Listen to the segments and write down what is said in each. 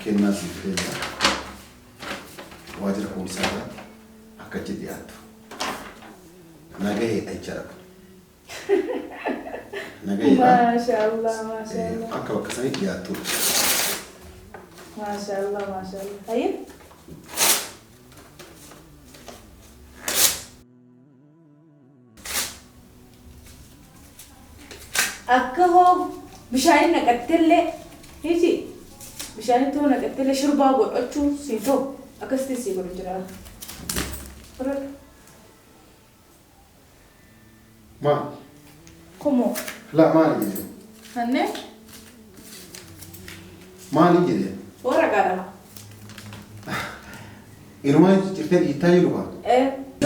Kennaa siif fidee jira. Waajjira poolisaa irraa akka achi dhiyaattu. Nagaheedha jechaadha kun. Nagaheedha. Maashaallah maashaallah. Akka bakka sanii dhiyaattudha. Maashaallah maashaallah. Hayyee. Akka hoo bishaaniin naqattellee hiji bishaanitti hoo naqattellee shirbaa godhachuu siin ta'u akkasitti sii godhu jira. Fudhadhu. Maal? Kumoo. Laa maali jedhee? Annee Maali jedhee? waraqaadha. Inumaa jirtee dhiittaa jiru kaa?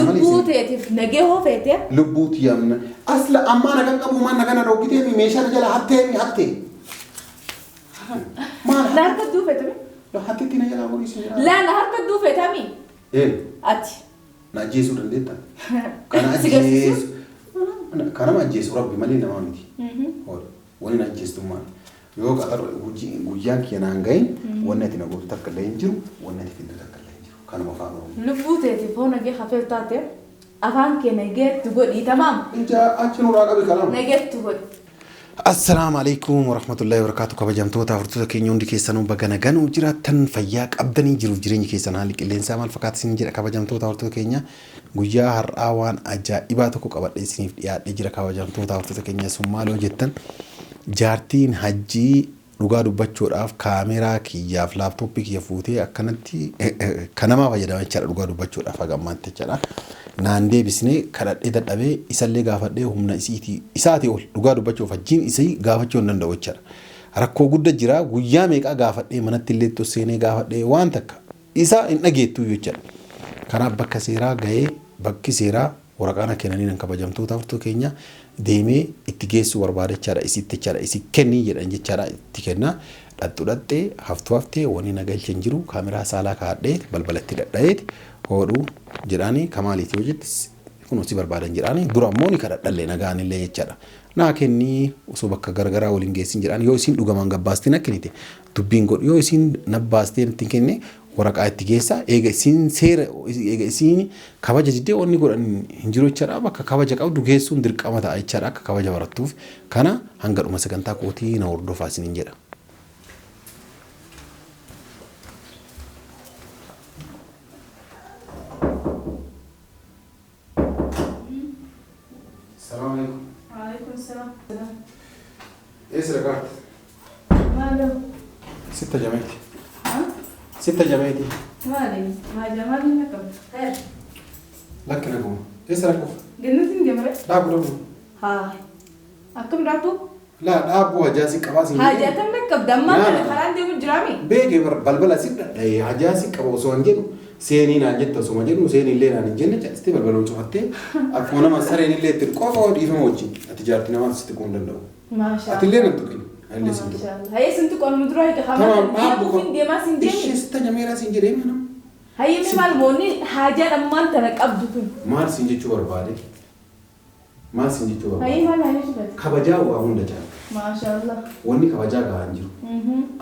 Lubbuu teetiif nagee hoo feete. Lubbuu tiyyamna. Asla ammaa nagan qabu maan nagana dhoggitee mi meeshaa na jala hattee mi hattee. Maal Na harka duufetami. hatteetti na jalaa godhii si jira. Laa na harka duufetami. Ee Ati. na ajjeesuu dandeetta. Kana Si garsiisuu? ajjeesu. Kanama ajjeesu rabbi malee namaa miti. Hoodha. Wani na ajjeestummaan. Yoo qaxar guyyaan kiyya naan gahin wanni ati na gootu takka illee hin jiru wanni ati fiddu takka illee hin jiru. Kanuma afaan Oromoo. Lubbuu teetiif hoo nagee hafeef taate afaan kee nageetti godhii tamaam. Ija achi nurraa qabi kalaam. Nageetti godhi. Assalaamu alaikum warahmatullahi wabarakatuh. Kabajamtoota hordoftoota keenya hundi keessanuu baga naganuu jiraattan fayyaa qabdanii jiruuf jireenyi keessan haalli qilleensaa maal fakkaata isin jedha. Kabajamtoota hordoftoota keenya, guyyaa har'aa waan ajaa'ibaa tokko qabadhee isiniif dhiyaadhee jira. Kabajamtoota hordoftoota keenya, sun maal yoo jettan, jaartiin hajjii dhugaa dubbachuudhaaf kaameraa kiyyaaf laaptooppii kiyya fuutee akkanatti kanamaa fayyadama jechaadha. Dhugaa dubbachuudhaaf haga ammaatti jechaadha. Naan deebisnee kadhadhee dadhabee isallee gaafadhee humna isiitii isaatii ol dhugaa dubbachuuf hajjiin isii gaafachuu hin danda'u jechaadha. Rakkoo gudda jira. Guyyaa meeqaa gaafadhee, manatti illee seenee gaafadhee, waan takka isa hin dhageettu jechaadha. Kanaaf bakka seeraa gahee, bakki seeraa waraqaa na kennanii nan kabajamtoota hordoftoota keenya deemee itti geessuu barbaada jechaadha. Isitti jechaadha. Isi kennii jedhan jechaadha. Itti kenna. Dhattu dhattee haftu haftee wani na galche hin jiru. Kaameraa saalaa kaa'adhee balbalatti dhadha'eeti hoodhu jedhaani kamaaliiti yoo jette kunoo si barbaadan jedhaani. Dura ammoo ni kadhadhallee nagaanillee jechaadha. Naa kennii osoo bakka garagaraa waliin geessin jedhaan. Yoo isiin dhugamaan gabbaastee na kennite dubbiin godhu, yoo isiin na baastee natti hin kenne waraqaa itti geessa. Eega isiin seera, eega isiin kabaja diddee wanni godhan hin jiru jechaadha. Bakka kabaja qabdu geessuun dirqama ta'a jechaadha, akka kabaja barattuuf. Kana hanga dhuma sagantaa kootii na hordofaa isiniin jedha. Salaam alaikum. Waalaikum salaam. Eessa dhaqaarte? Maaloo? Sitta jameeti. Sitta jameeti. Maali? Maajaa maaliin na qabda? Hayar. Lakki naguma. Eessa dhaquuf? Gannatiin deemre? Dhaabu dhaabu. Haa. Akkam dhaabbu? Laa dhaabbuu hajaa si qabaa siin Haajaa tam na qabda? Ammaa Naa kana na. karaan deemu jiraami? Beekee bar balbala si dhadha'ee hajaa si qaba osoo hin jedhu seenii naan jette, osuma jedhu seenii illee naan hin jenne calistee balbala cufattee akkuma nama sareen illee itti qofa dhiifama wajjin. Ati jaartii namaa sitti quu hin danda'u. Maashaa. Ati illee nan tuqin. Ani illee sin tuqin. Maashaa. Hayyee sintu qonuma dura hiika Tamaam hamaa dhaabbu deemuuf hin deemaa sin Ishee deemi. sitta jameeraa siin jedhee mana. Hayyee mee maal moonni haajaan ammaan tana qabdu kun? Maal siin jechuu barbaade? Maal siin jechuu barbaade? Hayyee maal hayyee shufate? Kabajaa waa hunda caala. Maashaa Allah. Wanni kabajaa gahaa hin jiru.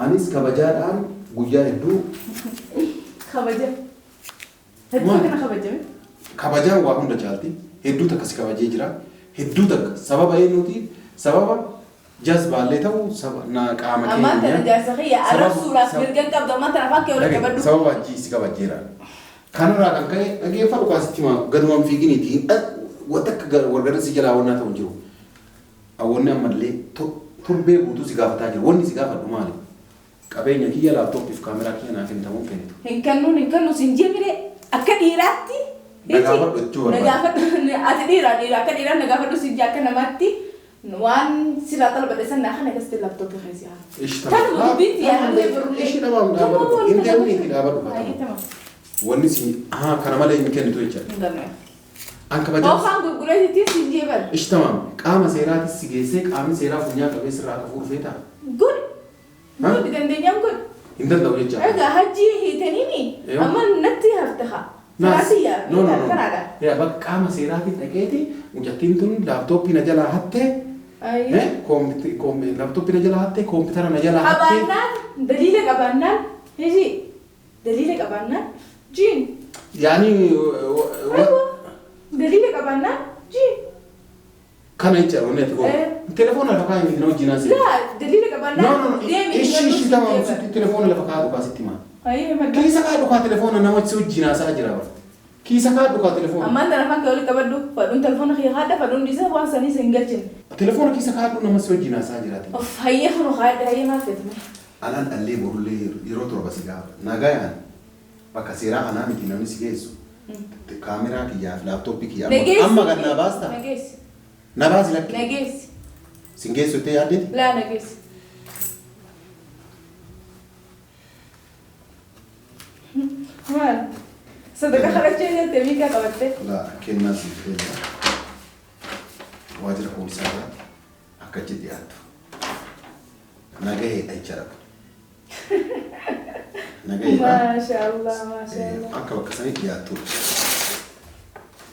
Anis kabajaadhaan guyyaa hedduu Kabaja. Hedduu Maal? kana kabajame. Kabajaan waa hunda caalti. Hedduu takka si kabajee jira. Hedduu takka sababa eenyuutiif, sababa jazbaallee ta'u na qaama Ammaan tana keenya. jaarsa kiyya arrabsuudhaaf mirga hin qabdu. Ammaan tana afaan kee walitti qabadhu. Sababa hajjii si kabajeera. Kanarraa kan ka'e dhageeffadhu kaasitti himaa gadumaan fiiginiiti. Wanta akka wargarri si jalaa wannaa ta'u hin jiru. Wanni ammallee torbee guutuu si gaafataa jiru. Wanni si gaafadhu maali? Qabeenya kiyya laaptooppiif kaameraa kiyya naa kennitamuu hin kennitu? Hin kennuun hin kennu siin jee miree akka dhiiraatti. Na gaafadhu jechuu Na barbaade. gaafadhu, ati dhiira dhiira, akka dhiiraa na gaafadhu siin jee. Akka namaatti waan sirraa xalbadhe san naa kana akkasitti laaptooppii keessa haa. Ishi Tanuma dubbiin tiyyaa nallee barullee. Ishi dhabaam dhaabadhu. Hin deemniiti dhaabadhu. Baay'ee tamam. Wanni si haa kana malee hin kennitu jechaadha. Hin galme. An kabajaa. Hoofaan gurgureetitti siin jee bara. Ishi tamam. Qaama seeraatis si geessee qaamni seeraa funyaan qabee sirraa akka fuudhu feetaa? Godhi. Ha? Godhi dandeenyaan godhi. Hin danda'u jechaadha. Egaa hajjii hiitaniini Eeyo. amma natti hafte haa. Karaa tiyya No, no, no. karaadha. Yaa bakka qaama seeraatiin dhaqeeti mucattiin tun laaptooppii na jalaa hattee Ayyee. Laaptooppii na jalaa hattee, koompitara na jalaa hattee. Qabaannaan, daliila qabaannaan Hiji daliila qabaannaan jiin. Yaani Aywa daliila qabaannaan jiin. Kana jecha wanni ati gootu. Telefoona lafa kaa'e miti na wajjin haasa'e. Laa daliila qabaannaan No, no, no. deemi Ishi himannuu ishi siin tamam deema. sitti telefoona lafa kaa'u kaa sitti maa. Hayyee madda. Kiisa kaa'u kaa telefoona nama si wajjin haasa'aa jira bara. Kiisa kaa'u kaa telefoona. Ammaan tana afaan kee oli qabadhu fadhuun telefoona kiyya haadha fadhuun dhiisa waan sanii sin galchine. Telefoona kiisa kaa'u nama si wajjin haasa'aa jiraati. Of hayyee kunu haadha hayyee maal feetame. Anaan dhallee borullee yeroo 7 si gaafa. Nagayaan bakka seeraa anaa miti namni si geessu. Kaameraa kiyyaaf laaptooppii kiyya Nageessi. amma kan na baasta. Nageessi. Na baasi lakki. Nageessi. Sin geessu jettee yaaddeeti? Laa nageessi. Maal? Sadaqa kadhachuu jettee miikaa qabattee. La kennaa siif kenna. Waajjira poolisaa irraa akka achi dhiyaattu. Nagaheedha jechaadha kun. Nagaheedha. Maashaallah maashaallah. Akka bakka sanii dhiyaattudha.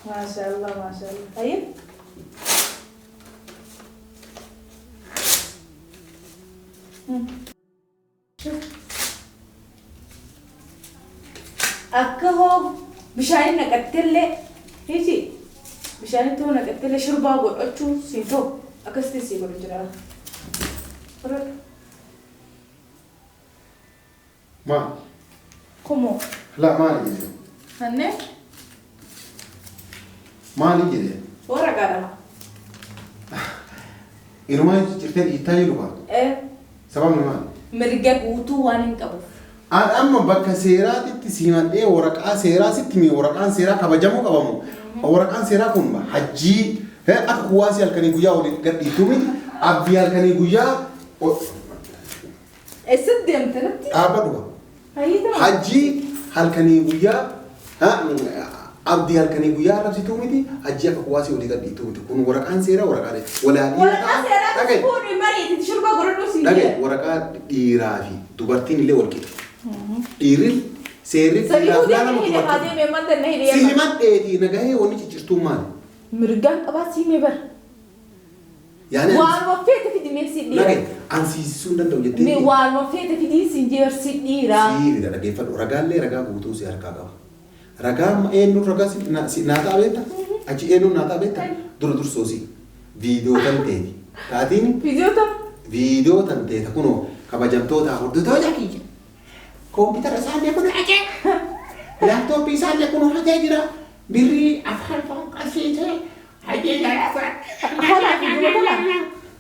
Maashaallah maashaallah. Hayyee. Akka hoo bishaanii naqattellee hiji bishaanitti hoo naqattellee shirbaa godhachuu siin ta'u akkasitti sii godhu jira. Fudhadhu. Maal? Kumoo. La maali jedhee? Annee Maali jedhee? Waraqaadha. Inumaa jirtee dhiittaa jiru kaa? Eh, Sababni maali? Mirga guutuu waan hin qabuuf. An amma bakka seeraatitti simadhee waraqaa seeraa sitti hime waraqaan seeraa kabajamuu qabamu. Waraqaan seeraa kun hajjii akka kuwaasii halkanii guyyaa olii gad dhiittuu miti. Abdii halkanii guyyaa Eessatti deemte natti? Dhaabbadhu. Hayyii ta'u. Hajjii halkanii guyyaa abdii halkanii guyyaa arrabsituu miti. Hajjii akka kuwaasii olii gad dhiittuu miti. Kun waraqaan seeraa waraqaalee. Walaa dhiiraa Waraqaa seeraa Dhaga'i. fuudhi mariiti shurba godhadhu siin Dhaga'i jedhe. waraqaa dhiiraa fi dubartiin illee wal qixa. Dhiirri seerri Sanii dhiiraaf fuudhee laalama hidhe haa dubartiin. deemee madda na hidhe Si yamma. himadheetii nagahee wanni ciccirtuun maali? Mirgaan qabaa siimee bara. Yaani Waanuma feete fidi mee si dhiira. Dhaga'i an siisisuu hin danda'u jettee. Mee waanuma feete fidii siin jeer si dhiira. Sii fida dhaggeeffadhu ragaallee ragaa guutuu si harkaa qaba. Ragaa amma eenyuun ragaa si na si naa ta'a beekta? Achi eenyuun naa ta'a beekta? Dura dursoo si viidiyoo tan teeti. Taatiin Viidiyoo tam. viidiyoo tan teeta kunoo kabajamtoota hordoftoota kiyya. Koompitara isaallee kun hacee. Laaptooppii isaallee kun hacee jira. Birrii afaan afaan qarshii hacee jira. Kana viidiyoo tana.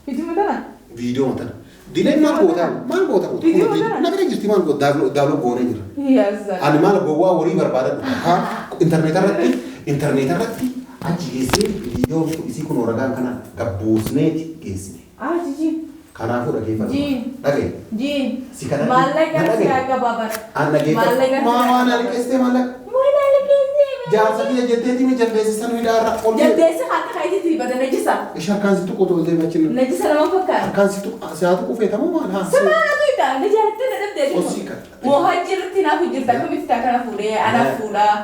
Viidiyoo tana. Viidiyoo tana. Dileen maal goota? Maal goota? Viidiyoo tana. Na bira jirti maal goota? Daawloo goonee jira. Yaasa. Ani maal gowwaa horii barbaada dhufa. Kaa intarneeta irratti intarneeta irratti achi geessee viidiyoo isii kun ragaan kana gabbuusneeti geessine. Ah jiji. Kanaafuu dhaggeeffadhu. Jii. Dhaga'i. Jii. Si kana Maallaqa na si dhaga'i. akka baabara. An dhaggeeffadhu. Maallaqa Maa waan alqeessitee maallaqa. Waan alqeessee. Jaarsa kiyya jetteeti mi jaldeessi san hidhaarra ol. Jaldeessi haqa kaayititti bada najisa. Ishee harkaan si tuqu toltee machiin. Najisa nama fakkaata. Harkaan si tuqu si haa tuqu feetamoo maal haa. Samaana tuyta na jaalattee na dhabdee Osii kan. Moo hajji irratti naaf hojjirta akkamitti taa kana fuudhee anaaf fuudhaa.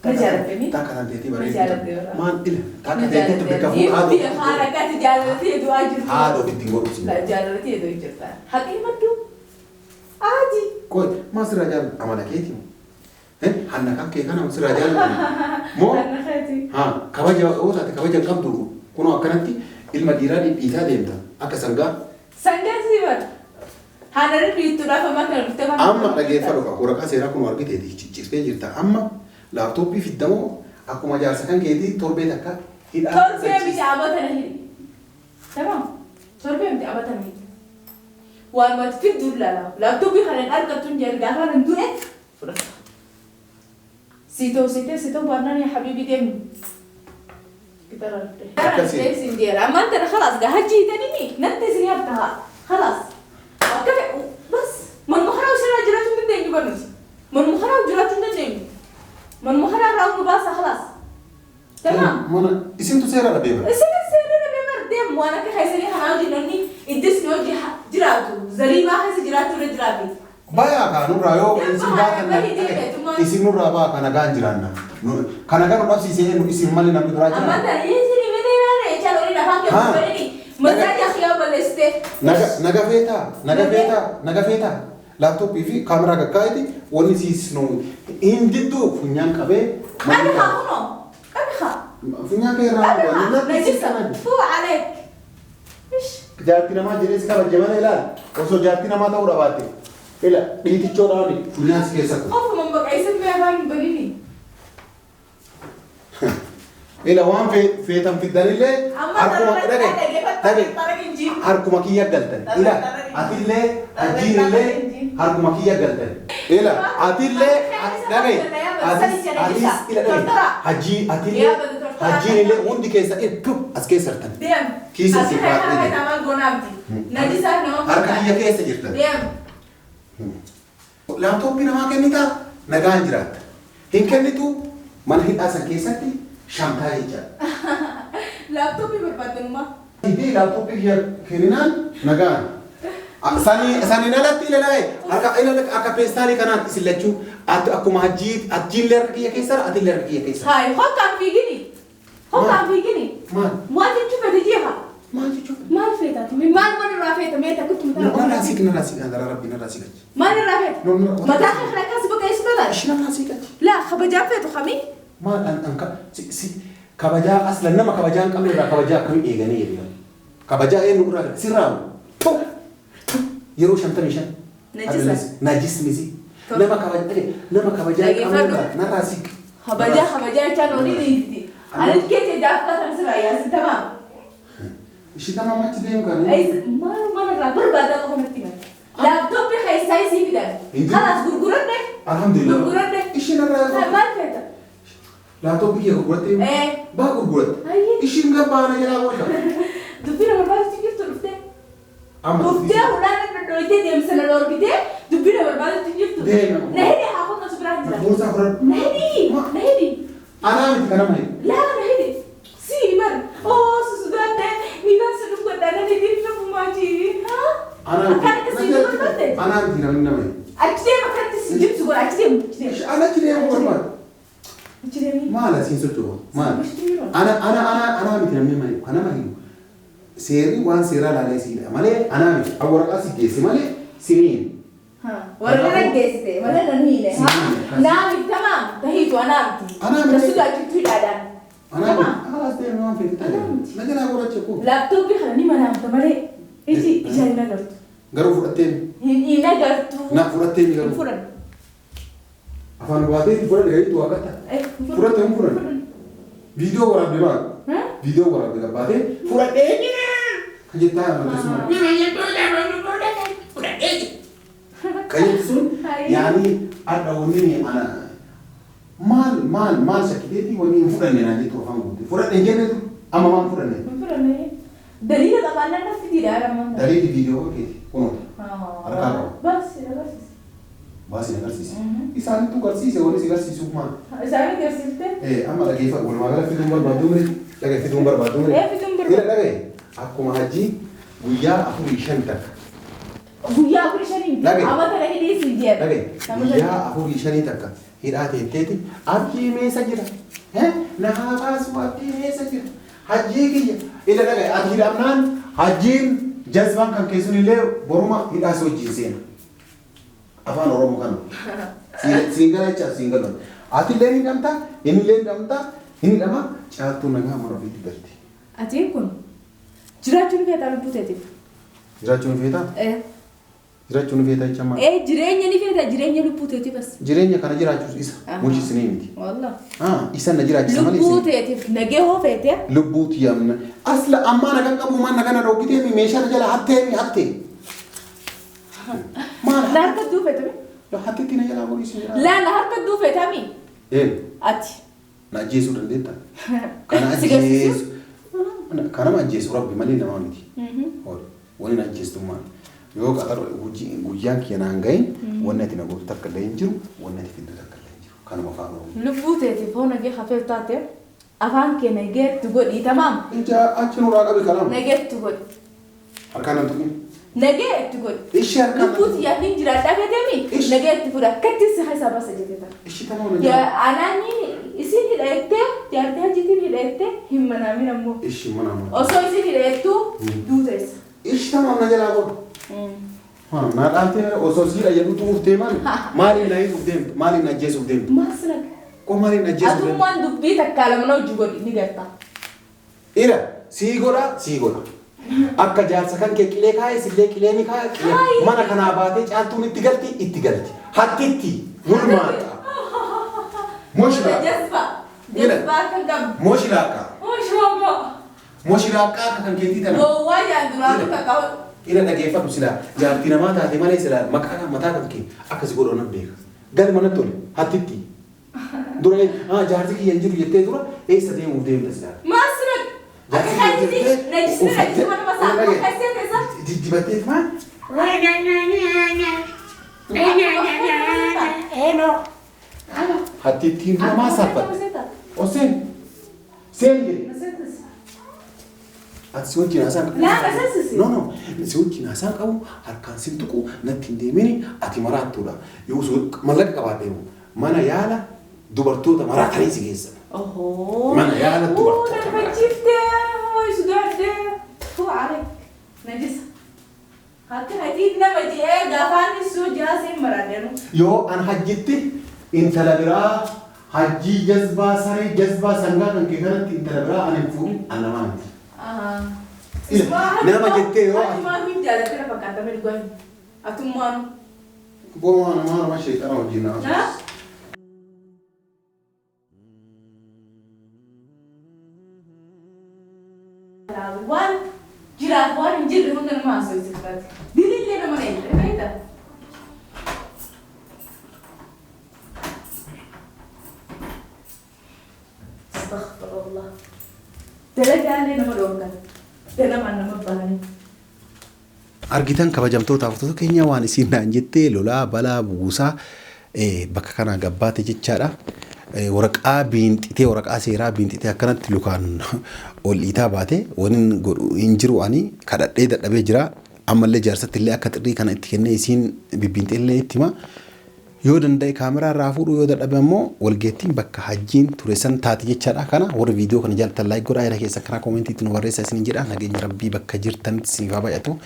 Na jaalatte mi? Takka tan teetii Na bareedu. jaalatte bara. Maal ila takka Na teetii bakka jaalatte. fuudhaa Ifti haala akkati jaalatee du'aa jirtu. Haadha ofitti hin godhu si. La jaalatee du'aa jirta. Haqii maddu. Aadi. Qoy maal sirraa jaalladhu amala keeti moo? Hanna kan kee kana sirraa jaalladhu moo? Hanna keeti. Haa kabaja yoo taate kabaja hin qabdu kunoo akkanatti ilma dhiiraa dhidhiitaa deemta akka sangaa. Sangaan si bara. Haadha dhidhiittuudhaaf amma kana dhuftee waan Amma dhageeffadhu qaba waraqaa seeraa kun argiteeti ciccirtee jirta amma laaptooppii fiddamoo akkuma jaarsa kan keetii torbee takka hidhaa. Torbee miti amata na hidhi. Tamam. Torbee miti amata na hidhi. Waan mati fidduu ilaala. Laaptooppii kana hin argattu hin jedhu gaafa nan du'e fudhata. Siitoo siitee siitoo baannaan yaa habiibii deemi. Gitara dhuftee. Akkasii. Akkasii. Sin jeera. Ammaan tana khalaas gaa hajji hiitanii natti isin hafta haa. Khalaas. Akka fe bas manuma kanaa sirraa jiraachuu hin dandeenyu barnuti. Manuma kanaa jiraachuu hin dandeenyu. Manuma kanaa irraa nu baasa khalaas. Tamam. Mana isintu seera dhabee bara. Isin seera dhabee bar deemu waan akka keessanii kanaa hojii namni iddis ni hojii jiraatu zariibaa keessa jiraachuu irra jiraatu. Bayaa kaa nurraa yoo isin baatan Bahi deeme, isin nurraa baa kana gaan jiraanna. Kana gaan nu dhabsiisee eenyu isin malee namni biraa jira. Ammaan tana isin himee malee jechaa looniin afaan kee godhani mataa jahiyaa balleessite. Naga naga feetaa naga feetaa naga feetaa Laaptooppii fi kaameraa kakkaa'eeti wanni siis nu hin didduu funyaan qabee. Qabi haa kunoo. Qabi haa. Funyaan kee irraa Qabi haa. Najisa. Fuu aleek. Ish. Jaartii namaa jedhee si kabaje malee ilaal osoo jaartii namaa ta'uu dhabaatte ila dhiitichoodhaan funyaan si keessa kun. Ofuma baqaysin mee afaan hin banini. Ila waan feetan fiddanillee Amma harkuma tarree dhage dhaggeeffadhu, dhage tarree hin jiru. harkuma kiyya galtan. Ila atillee hajjiinillee harkuma kiyya galtan. Ila atillee dhage atis atis ila dhage hajjii atillee hajjiinillee hundi keessa ittu as keessa jirtan. Deem. Kiisa si Ati kan baadhee harka jira. namaa goonaabdi. Najisaa nama Harka kiyya keessa jirtan. Deem. Laaptooppii namaa kennitaa nagaan jiraatta. Hin kennitu mana hidhaa san keessatti shamtaa jechaadha. Laaptooppii barbaaddanummaa. Fi laaptooppii kiyya kenninaan nagaan. Saniin alatti ilaalaa harka ilala akka peestaalii kanaatti isin lachuu ati akkuma hajjii hajjiillee harka kiyya keessa atillee harka kiyya keessa. Hayi hokkaan fiigini. Hokkaan fiigini. Maal? Maal jechuu fedhe jeeqa? Maal jechuudha? Maal feetaati? Maal mana irraa feeta? Mee takka tuma ta'a. Narraa siqi narraa siqi narraa rabbi narraa siqachi. Maal irraa feeta? No, no, no. Mataa kee kana akkas baqeessu feetaa? Ishi narraa siqachi. Laa kabajaa feetu kamii? Maal an an ka si si kabajaa aslan nama kabajaa hin qabne irraa kabajaa akkamii eeganii jedhu. Kabajaa eenyu irraa sirraa tu tu yeroo 55. Najisa. Najisni si. Nama kabajaa nama kabajaa hin qabne irraa narraa siqi. Kabajaa kabajaa jechaan olii dhiisti. Anis keessa jaafaa tan sirraa yaasi tamaam. Ishii tamaam achi deemu kan. Maal mana irraa barbaadaa qofa natti himate. Laaptooppii keessaa isii fidan. Hin jiru. Kalaas gurguradhe. Alhamdulillah. Gurguradhe. Ishii narraa. Maal feeta? Laaptooppii kee gurgurattee? Ee. Baa gurguratte. Ayyee. Ishiin gabbaana jalaa booda. Dubbii nama barbaachisu jirtu dhuftee. Amma Dhuftee hulaan dhodhooytee deemsa na dhorkitee dubbii nama barbaachisu jirtu. Deema. Na hidhi haa kunna si biraan jira. Boorsaa fudhadhu. Na hidhi. Na hidhi. Anaa miti kana mahi. Laa na hidhi. Si bar. Oo susudaadde miilaan si dhufgadhaa na hidhi nafumaa jii. Haa? Anaa miti. Akkaan akkasii dubbatti. Anaa miti namni nama hidhi. Achi deema akkatti si jibsu godha achi deemu achi deemu. Ana achi deemu barbaadu. Achi deemi. Maal asiin socho'u? Maal? Ana ana ana anaa miti namni nama hidhu. Kan nama hidhu. Seerri waan seeraa ilaalee si hidha malee anaa miti. Waraqaa si geesse malee siniin. Warra raggeessite malee nan hiine. Naa miti tamaam tahiitu anaa miti. Anaa miti. Tasuudha achitti hidhaadhaan. Anaa miti. Akalaas deemu waan feete ta'e. Anaa miti. Na jalaa godhacha koo. Laaptooppii kana ni manaamta malee iji ijaan hin agartu. Garuu fudhatteen. Hin agartu. Na fudhatteen Hin garuu. fudhannu. Afaan baatee itti fudhadhe gaditti waa qatta. Eh, hin fudhannu. Fudhatte hin fudhanne. Viidiyoo waraabde maal? Ha? Viidiyoo waraabde gabbaatee fudhadhee jira. Kan jettaa akkasuma. Kan jettu sun yaani har'a wanni ana maal maal maal shakkiteeti wanni hin fudhanne naan jettu afaan guutte. Fudhadhe hin jennetu amma maal fudhanne? Hin fudhanne. Daliila qabaannaan natti fidiidha rammaan. Daliilli viidiyoo keeti kunuuta. Harkaa qaba. Baasi agarsiisi. Baasi agarsiisi. Isaanittu garsiise wanni si garsiisuuf maal? Isaan agarsiifte? Amma dhageeffa walumaa gala fiduun barbaaddu mire dhagaye fiduun barbaaddu mire. Ee, fiduun barbaadu. Ila dhagaye akkuma hajji guyyaa 4 5 takka. Guyyaa 4 5 miti. Dhagaye. Amma tana hidhii siin jedha. Dhagaye guyyaa 4 5 takka hidhaa teetteeti abdii meesa jira. Na haa baasu abdii meesa jira. Hajjii kiyya ila dhagaye ati hidhamnaan hajjiin jazbaan kan keessun illee boruma hidhaa si wajjin seena. Afaan Oromoo kana. Siin gala jechaa siin galan. Ati illee ni hidhamta, inni illee ni hidhamta, hin hidhama caaltuu nagaa mana ofiitti galti. Atiin kun jiraachuun feetaa lubbuu teetiif. Jiraachuun feetaa? Ee. Jiraachuun feetaa jecha maal? Ee jireenya ni feeta jireenya lubbuu teetiif as. Jireenya kana jiraachuus isa bulchisinii miti. Wallah. Isa na jiraachisa malee Lubbuu isin. teetiif nagee hoo feete. Lubbuu tiyyamna. Asla ammaa na kan qabu maan na kana dhoggitee mi meeshaa na jala hattee mi hattee. Maal Na harka duufetami? Hatteetti na jalaa godhi isin jira. Laa na harka duufetami? Ee Ati. na ajjeesuu dandeetta. Kana Si garsiisu? ajjeesu. Kanama ajjeesu rabbi malee namaa miti. Hool wani na ajjeestu maal? Yoo qaxar guyyaan kiyya naan gahin wanni ati na gootu takka illee hin jiru wanni ati fiddu takka illee hin jiru. Kanuma afaan Oromoo. Lubbuu teetiif hoo nagee hafeef taate afaan kee nageettu godhii tamaam. Ija achi nurraa qabi kalaam. Nageettu godhi. Harkaan nan tuqin. Nagee itti godhi. Ishee harkaan nan Lubbuu xiyyaaf hin jiraadhaa feetemi? Ish. Nagee itti fudha. Akkatti si keessaa basa jette ta'a. Ishii tama na jala. Anaanni isin hidhattee jaartii hajjiitiin hidhattee hin manaamin ammoo. Ishii mana mana. Osoo isin hidhattu duuteessa. Ishii tama na jalaa godhu. Naa dhaamtee osoo siidha jedhutu uftee maali? Maaliin na hiikuuf deemtu? Maaliin na ajjeesuuf deemtu? Maal siraka? Koo maaliin na ajjeesuuf deemtu? Atummaan dubbii takkaa lama na hojii godhi ni garta. Ira sii godha sii godha. Akka jaarsa kan kee qilee kaa'e sillee qilee ni kaa'a qilee. Mana kanaa baatee caaltuun itti galti itti galti. Hattitti mulmaaxa. Moshilaa. Jazba. Jazba akka qabdu. Moshilaaqa. Moshilaaqa. Moshilaaqa akka kan keetii tana. Gowwaa jaan duraatu takka. Ira dhageeffadhu silaa jaartii namaa taate malee silaa maqaa kan mataa kan kee akkas godhoo nan beeka. Gali manatti tole hattitti. Dura jaartii kiyya hin jiru jettee dura eessa deemuuf deemta silaa. Maal siraka? Akka kaayiti najisni najisni mana masaa. Akka ishee keessa. Diddibattee maal? Hattittiin dura maa saalfatte? Oseen seen jedhe. Ati si wajjin haasaan qabu. Laa nasasisi. No no si wajjin haasaan qabu harkaan sin tuqu natti hin deemini ati maraattuudha. Yoo mallaqa qabaadhe mana yaala dubartoota maraatanii si geessa. Ohoo. Mana yaala dubartoota Nan maraatanii. fachiiftee hoy sudaadhee. Tuu alee. Najisa. Akka hatiin nama je'ee gaafaan isuu jaaseen maraadheenu. Yoo an hajjitti intala biraa hajjii jazbaa saree jazbaa sangaa kan kee kanatti intala biraa an hin fuudhin an namaa miti. Nama jettee yoo Atummaan hin jaalatee fakkaatame dhugaa. Atummaan. Boomaa namaa nama sheexana wajjin nama. Ha? Waan jiraaf waan hin jirre hunda nama haasofsiifate. Dilillee nama na eegde beektaa? Astaghfirullah. Dalagaallee nama dhoorkan. Dalamaan nama bahanii. Argitan kabajamtoota hordoftoota keenya waan isiin naan jettee lolaa balaa buusaa bakka kanaa gabbaate jechaadha. Waraqaa biinxitee waraqaa seeraa biinxitee akkanatti lukaan ol dhiitaa baate waniin godhu hin jiru ani kadhadhee dadhabee jira. Ammallee jaarsatti illee akka xirrii kana itti kennee isiin bibbiinxee illee itti hima. Yoo danda'e kaameraa irraa fuudhu yoo dadhabe ammoo walgeettiin bakka hajjiin ture san taati jechaadha. Kana warri viidiyoo kana jaalatan like godhaa yaada keessan karaa koomentiitti nu barreessaa isiniin jedha. Nageenya rabbii bakka jirtanitti isiniif haa baay'atu.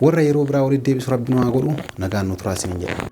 Warra yeroo biraa walitti deebisu rabbi nu haa godhu. Nagaan nu turaa isiniin jedha.